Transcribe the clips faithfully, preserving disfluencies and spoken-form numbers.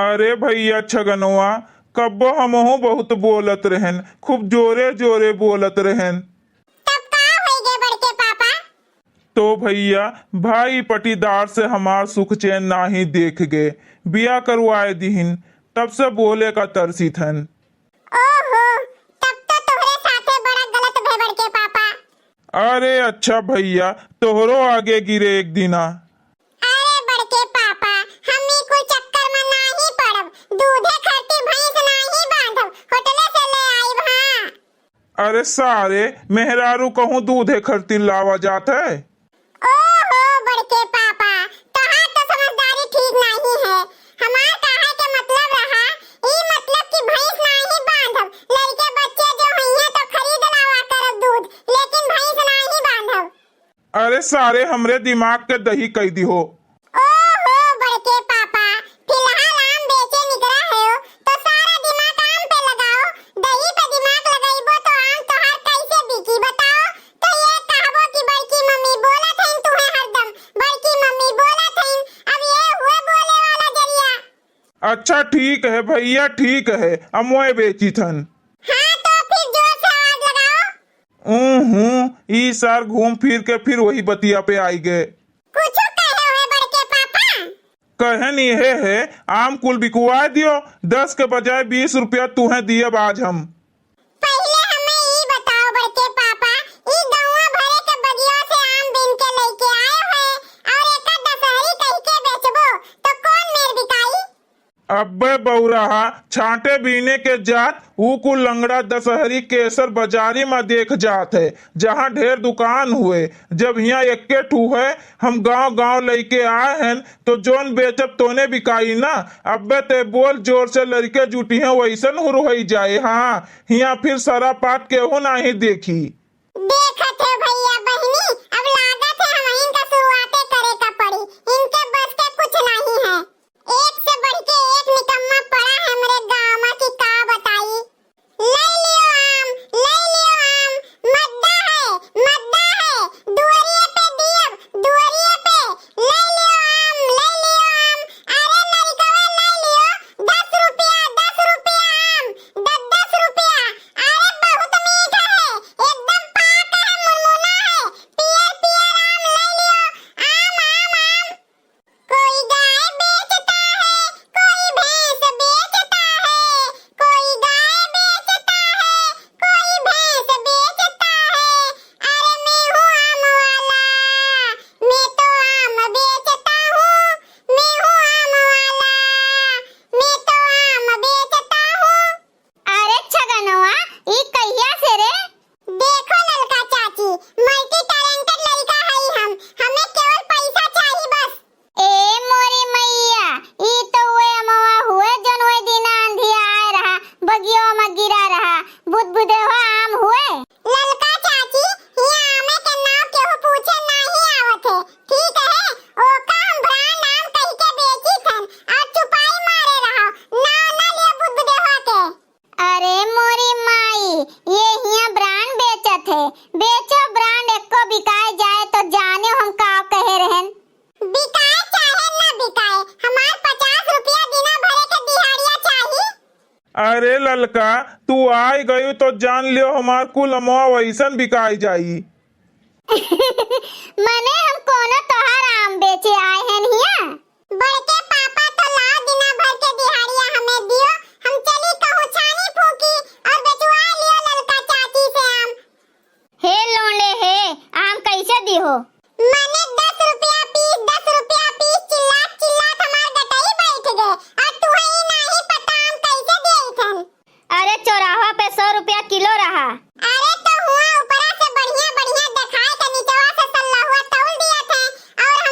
अरे भइया छगनवा, कब्बो हमहू बहुत बोलत रहेन, खूब जोरे जोरे बोलत रहेन। तब का होइ गे बड़के पापा? तो भइया, भाई पटीदार से हमार सुख चैन नाहीं देख गे, बिया करवाए दिहिन, तब से बोले का तरसित हन। ओहो, तब तो तोहरे साथे बड़ा गलत भे बड़के पापा। अरे अच्छा भइया, तोहरो आगे गिरे एक दिना। अरे बड़के पापा, हम ई कुल चक्कर में नाहीं पड़ब, दूधे खरती भैंस नाहीं बांधब, होटले से ले आइब, हाँ। अरे सारे, मेहरारू कहूँ दूधे खरती लावा जात है? ओहो बड़के पापा, तोहार तो समझदारी ठीक नाहीं है। हमार कहे के मतलब रहा, ई मतलब कि भैंस नाहीं बांधब, लड़के बच्चे जो हुइहें तो खरीद लावा करब दूध, लेकिन भैंस नाहीं बांधब। अरे सारे, हमरे दिमाग के दही कई दिहो। ओहो बड़के पापा, फिलहाल आम बेचे निकरा है, तो सारा दिमाग आम पे लगाओ। दही पे दिमाग लगाइबो तो आम तोहार कैसे बिकी बताओ? तो ये कहबो कि बड़की मम्मी बोलत हईन तुहे हरदम, बड़की मम्मी बोलत हईन, अब ये हुए बोले वाला जरिया। अच्छा ठीक है भइया, ठीक है, अमोए बेचित हन। हाँ तो फिर जोर से आवाज लगाओ। ऊहूँ, ई सार घूम फिर के फिर वही बतिया पे आई गए। कुछो कहे हुए बड़के पापा? कहन इहे है, आम कुल बिकवा दियो, दस के बजाय बीस रुपया तुहे दियब आज हम। पहिले हमें ई बताओ बड़के पापा, ई गौवा भरे के बगिया से आम बीन के लइके आए है और एका दशहरी कहि के बेचबो तो कौन मेर बिकाई? अब्बे बौराहा, छांटे बीने के जात, ऊ कुल लंगड़ा दशहरी केसर बजारी मा देख जात है, जहाँ ढेर दुकान हुए। जब हियाँ एक्के ठू है, हम गाँव गाँव लइके आए हन, तो जोन बेचब तोने बिकाई ना। अब्बे ते बोल जोर से, लड़के जुटी हैं वैसन हुरहई जाए। हाँ, हियाँ फिर सरा पात केहू नाहीं देखी। देखत है भइया बहिनी, अब लागत है हमहिन का शुरुआते करे का पड़ी, इनके बस के कुछ नाहीं है। एक से बढ़ के एक निकम्मा पड़ा है हमरे गाँव मा कि का बताई। ले लियो आम, ले लियो आम, मद्दा है, मद्दा है, दुआरिये पे दियब, दुआरिये पे, ले लियो आम, ले लियो आम, अरे लड़कवे ले लियो, दस रुपया, दस रुपया आम, दस दस रुपया, अरे बहुत मीठा है, एकदम पाक है, मुनमुना है, पियर पियर आम ले लियो, आम, आम, आम। कोई गाय बेचता है, कोई भैंस बेचता है, कोई गाय बेचता है, कोई भैंस बेचता है। अरे मैं हूँ आम वाला, मैं तो आम बेचता हूँ, मैं हूँ आम वाला, मैं तो आम बेचता हूँ। अरे छगनवा, ई कहिया से रे? देखो ललका चाची, multi talented लड़का हई हम, हमें केवल पैसा चाही बस। ए मोरी मैया, ई तो उहे अमवा हुए जौन ओए दिन आंधी आए रहा, बगियो मा गिरा रहा, बुदबुदेहो आम हुए। ललका चाची, हियाँ आमे के नाव केहू पूछे नाहीं आवत है, ठीक है? ओका हम brand आम कहि के बेचित हन और चुपाई मारे रहो, नाव ना लियो बुदबुदेहो के। अरे मोरी माई, ये हियाँ brand बेचत है, बेचो brand, एको बिकाए जाए तो जाने हम का कहे रहन। बिकाए चाहे ना बिकाए, हमार पचास रुपया दिना भरे के दिहाड़िया चाही। अरे ललका, तू आइ गयू तो जान लियो हमार कुल अमवा वैसन बिकाई जाई। मने हम कोनो तोहार आम बेचे आए हैं हिया? बड़के पापा तो लाओ दिना भर के दिहाड़िया हमें दियो, हम चली कहूँ छानी फूकी और बेचवा लियो ललका चाची से आम। हे लोंडे हे, आम कैसे दिहो? मने दस रुपया पीस, दस रुपया पीस चिल्लात चिल्लात हमार गटई बैठ गए। और तुहे ई नाही पता आम कैसे देइथन? अरे चौराहा पे सौ रुपया किलो रहा। अरे तो हुआ ऊपरा से बढ़िया बढ़िया देखाए के निचवा से सल्लाहुआ तौल दिया थे। और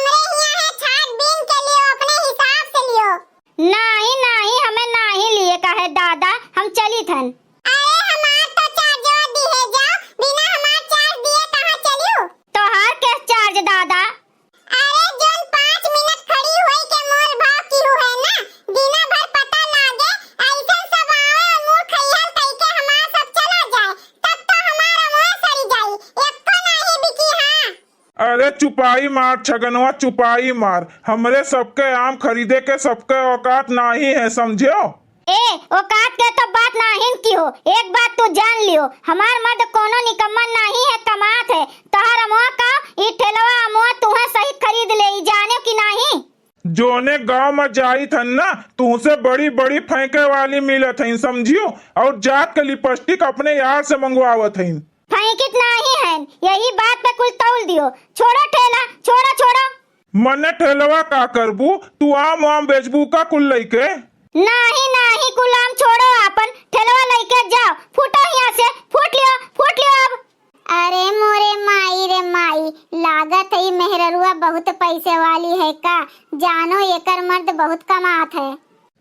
चुपाई मार छगनवा, चुपाई मार। हमरे सबके आम खरीदे के सबके औकात नाही है, समझ्यो? ए, औकात के तो बात नाहिन किहो। एक बात तू जान लियो, हमार मर्द कोनो निकम्मा नाही है, कमात है। तोहर अमवा का, ई ठेलवा अमवा तुहे सहित खरीद ले, ई जाने कि नाही? जोने गाँव में जाइत हन ना, तुहसे बड़ी बड़ी फेंके वाली मिलत हइन, समझियो? और जात के लिपस्टिक अपने यार से मंगवावत हइन। फेंकित नाही हन, यही बात पे कुल तौल दियो। छोड़ो ठेला, छोड़ो, छोड़ो। मने ठेलवा का करबू? तू आम वाम बेचबू का कुल लइके? नाही, नाही, कुल आम छोड़ो, आपन ठेलवा लइके जाओ। फूटो हियाँ से, फूट लियो, फूट लियो अब। अरे मोरे माई रे माई, लागत है ई मेहररुआ बहुत पैसे वाली है का? जानो एकर मर्द बहुत कमात है।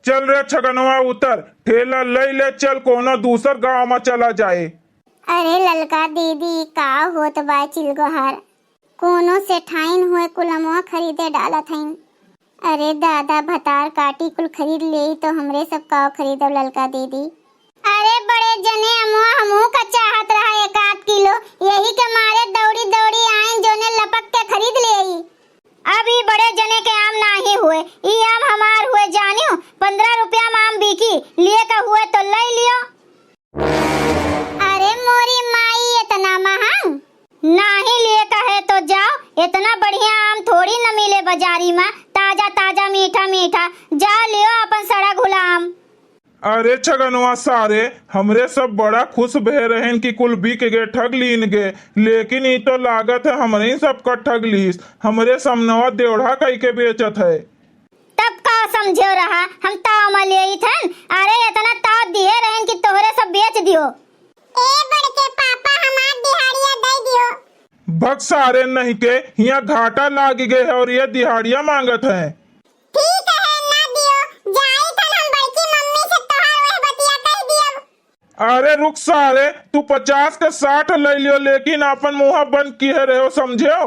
चल रे छगनवा उतर, ठेला लई ले चल, कोनो दूसर गाँव में चला जाए। अरे ललका दीदी, का होत बा चिलगोहर? कोनो सेठाइन हुए कुल अमवा खरीदे डालत हइन। अरे दादा, भतार काटी कुल खरीद लेई तो हमरे सब काव खरीदब ललका दीदी। अरे बड़े जने अमवा हमहू का चाहत रहा एक आध किलो, यही के मारे दौड़ी दौड़ी आइन जोने लपक के खरीद लेई। अब ई बड़े जने के आम नाही हुए, ई आम हमार हुए जानियो, पन्द्रह रुपया में आम बिकी, लिए का हुए तो लई लियो। अरे मोरी माई, इतना महंग? नाही लिए का है तो जाओ, इतना बढ़िया आम थोड़ी न मिले बाजारी में, ताजा ताजा मीठा मीठा। जाओ लियो अपन सड़ा घुला आम। अरे छगनवा सारे, हमरे सब बड़ा खुश भए रहेन कि कुल बिक गे, ठग लीन गे, लेकिन ई तो लागत है हमरे ही सबका ठग लीस। हमरे समनवा देवढ़ा कई के बेचत है। तब का समझ्यो रहा, हम ताव में लेइत हन। अरे इतना ताव दिए रहन कि तोहरे सब बेच दियो। ए बड़के पापा, हमार दिहाड़िया दे दियो। भग सारे नहीं के, हियाँ घाटा लाग गए है और ये दिहाड़िया मांगत है। ठीक है, ना दियो, जाइत हन हम बड़की मम्मी से तोहार वह बतिया कह दियब। अरे रुक सारे, तू पचास के साठ ले लियो, लेकिन आपन मुँह बंद किए रहो, समझ्यो?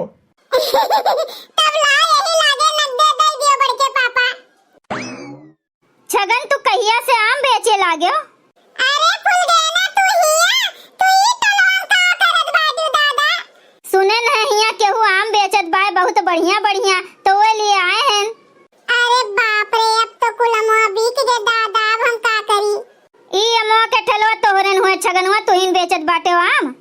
तब ला यही लागे नगदे दे दियो बड़के पापा। छगन, तू कहिया से आम बेचे लाग्यो? अरे फुलगेना, तू हिया, तू ई टोलवा में का करत बाटू दादा? सुने न हिया केहू आम बेचत बाय बहुत बढ़िया बढ़िया, तो वे लिए आए हैं। अरे बाप रे, अब तो कुल अमवा बिक गे दादा, अब हम का करी? ई अमवा के ठेलवा तोहरेन हुए छगनवा, तुहिन बेचत बाटे हो आम।